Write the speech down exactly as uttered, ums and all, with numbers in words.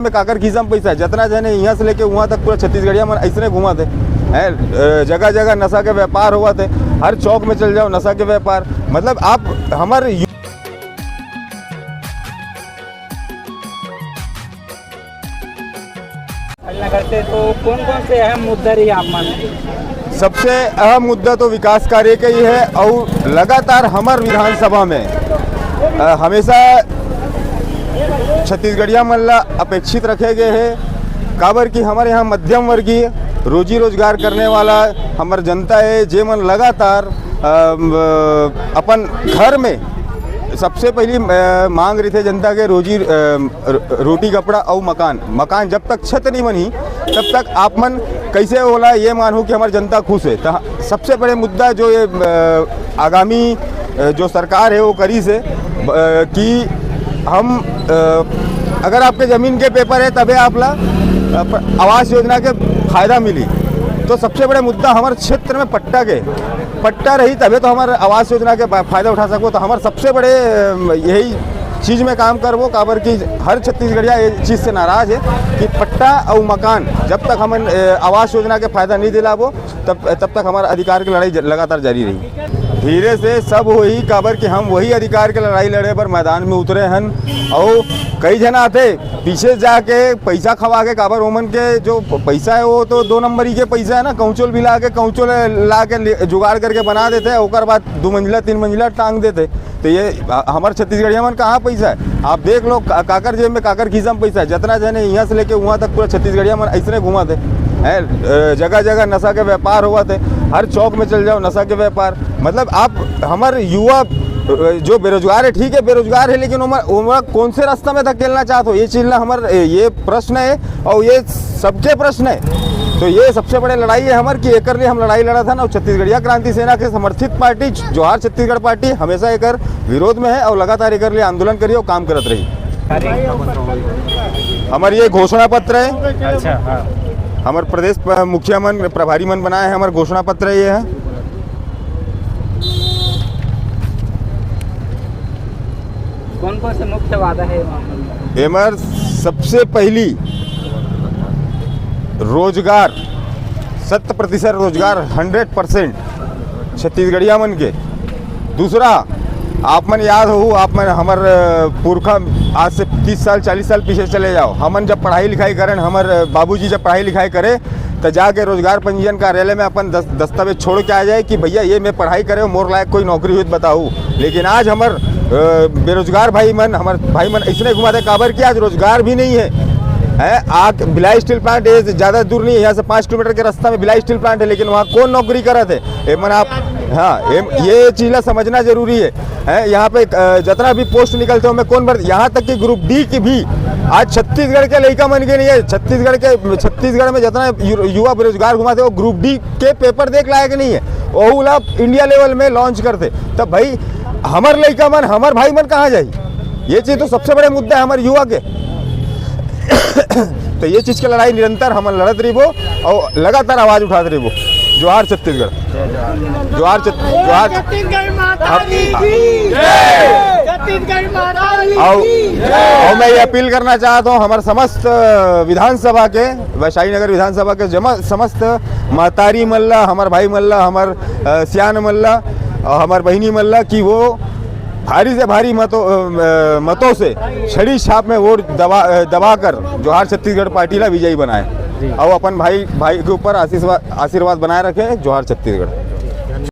में काकर किसम पैसा है, जतना जने इहाँ से लेके उहाँ तक पूरा छत्तीसगढ़िया मन अइसने घूमत हे। हैं, अ, जगह-जगह नशा के व्यापार होवत हे, हर चौक में चल जाओ नशा के व्यापार। मतलब आप हमर यू- करना करते तो कौन कौन से अहम मुद्दा रही आप मन? सबसे अहम मुद्दा तो विकास कार्य के ही है और लगातार हमर विधानसभा में, अ, हमेशा छत्तीसगढ़िया मन ला अपेक्षित रखे गए हे, काबर कि हमर यहाँ मध्यम वर्गीय रोजी रोजगार करने वाला हमर जनता हे, जे मन लगातार, अ, म, अपन घर में सबसे पहली, अ, मांग रहिथे जनता के रोजी, अ, र-, रोटी कपड़ा अउ मकान। मकान जब तक छत नहीं बनही तब तक आप मन कैसे ओला ये मानहू कि हमर जनता खुश हे। त सबसे बड़े मुद्दा जो ये, अ, आगामी, अ, जो सरकार हे वो करिस हे, अ, कि हम, अ, अगर आपके जमीन के paper हे तभे आप ला, अ, प-, आवास योजना के फायदा मिली। तो सबसे बड़े मुद्दा हमर क्षेत्र में पट्टा के, पट्टा रही तभे तो हमर आवास योजना के बा-, फायदा उठा सकबो। तो हमर सबसे बड़े, अ, यही चीज में काम करबो, काबर कि हर छत्तीसगढ़िया ये चीज से नाराज हे कि पट्टा अउ मकान जब तक हमन, अ, आवास योजना के फायदा नहीं दिलाबो, तब, तब तक हमर अधिकार के लड़ाई ज-, लगातार जारी रही। धीरे से सब होही, काबर कि हम वही अधिकार के लड़ाई लड़े बर मैदान में उतरे हन। अउ कई झन आथे पीछे जाके पैसा खवा के, काबर ओमन के जो प-, पैसा हे वो तो दो नंबर ही के पैसा हे ना, कौचो ल भी ला के, कौचो ल ला के ले, जुगाड़ करके बना देथे, ओकर बाद दो मंजिला तीन मंजिला टांग देथे। तो ये ह-, हमर छत्तीसगढ़िया मन कहाँ पैसा हे? आप देख लो का-, काकर जेब में काकर किसम पैसा हे। जतना जने इहाँ से लेके उहाँ तक पूरा छत्तीसगढ़िया मन अइसने घूमत हे। हैं, अ, जगह-जगह नशा के व्यापार होवत हे, हर चौक में चल जाओ नशा के व्यापार। मतलब आप हमर युवा, अ, जो बेरोजगार हे, ठीक हे बेरोजगार हे, लेकिन ओमन, ओमन कौन से रास्ता में धकेलना चाहत हो? ये चीज ला हमर, अ, ये प्रश्न हे अउ ये सबके प्रश्न हे। तो ये सबसे बड़े लड़ाई हे हमर कि एकर लिए हम लड़ाई लड़त हन अउ छत्तीसगढ़िया क्रांति सेना के समर्थित पार्टी जोहार छत्तीसगढ़ पार्टी हमेशा एकर विरोध में हे अउ लगातार एकर लिए आंदोलन करी अउ काम करत रही। हमर ये घोषणा पत्र हे। अच्छा, हाँ। हमर प्रदेश प-, मुखिया मन, प्रभारी मन बनाए हे, हमर घोषणा पत्र हे ये हे। कौन कौन से मुख्य वादा हे वहाँ पर? एमर सबसे पहली रोजगार, शत प्रतिशत रोजगार, हंड्रेड परसेंट छत्तीसगढ़िया मन के। दूसरा, आप मन याद हो, आप मन हमर, अ, पुरखा, आज से तीस साल, चालीस साल पीछे चले जाओ, हमन जब पढ़ाई लिखाई करें, हमर, अ, बाबूजी जब पढ़ाई लिखाई करे, तो जाके रोजगार पंजीयन कार्यालय में अपन दस-, दस्तावेज छोड़ के आ जाए कि भैया, ये मैं पढ़ाई करे हूँ, मोर लायक कोई नौकरी हुई तो बताओ। लेकिन आज हमर, अ, बेरोजगार भाई मन, हमर भाई मन इसने घुमाते, काबर कि आज रोजगार भी नहीं है, है। आग भिलाई स्टील प्लांट, ये ज्यादा दूर नहीं है, यहाँ से पाँच किलोमीटर के रास्ता में भिलाई स्टील प्लांट है, लेकिन वहाँ कौन नौकरी करत है? ये मन आप, हाँ, ये, ये चीज ला समझना जरूरी है। हैं, यहाँ पे, अ, जितना भी पोस्ट निकलते हो, मैं कौन भर, यहाँ तक कि ग्रुप डी की भी आज छत्तीसगढ़ के लइका मन के नहीं है, छत्तीसगढ़ के, छत्तीसगढ़ में जितना यु-, युवा बेरोजगार घुमाते, वो ग्रुप डी के पेपर देख लायक नहीं है, वो ला इंडिया लेवल में लॉन्च करते। तब भाई, हमर लइका मन, हमर भाई मन कहाँ जाई? ये चीज तो सबसे बड़े मुद्दा है हमारे युवा के। तो ये चीज के लड़ाई निरंतर हम लड़त रहिबो और लगातार आवाज उठात रहिबो। जोहार छत्तीसगढ़। जोहार छत-, जोहार छत-, छत्तीसगढ़ माता की जय। छत्तीसगढ़ माता की और, जय। और मैं ये अपील करना चाहता हूँ हमारे समस्त विधानसभा के, वैशाली नगर विधानसभा के जमा, समस्त महतारी मल्ला, हमार भाई मल्ला, हमार, अ, सियान मल्ला और हमार बहिनी मल्ला कि वो भारी से भारी मतों, अ, अ, मतों से छड़ी छाप में वोट दबा, अ, दबाकर जोहार छत्तीसगढ़ पार्टी ला विजयी बनाए। जी। और अपन भाई, भाई के ऊपर आशीर्वाद, आशीर्वाद बनाए रखे। जोहार छत्तीसगढ़।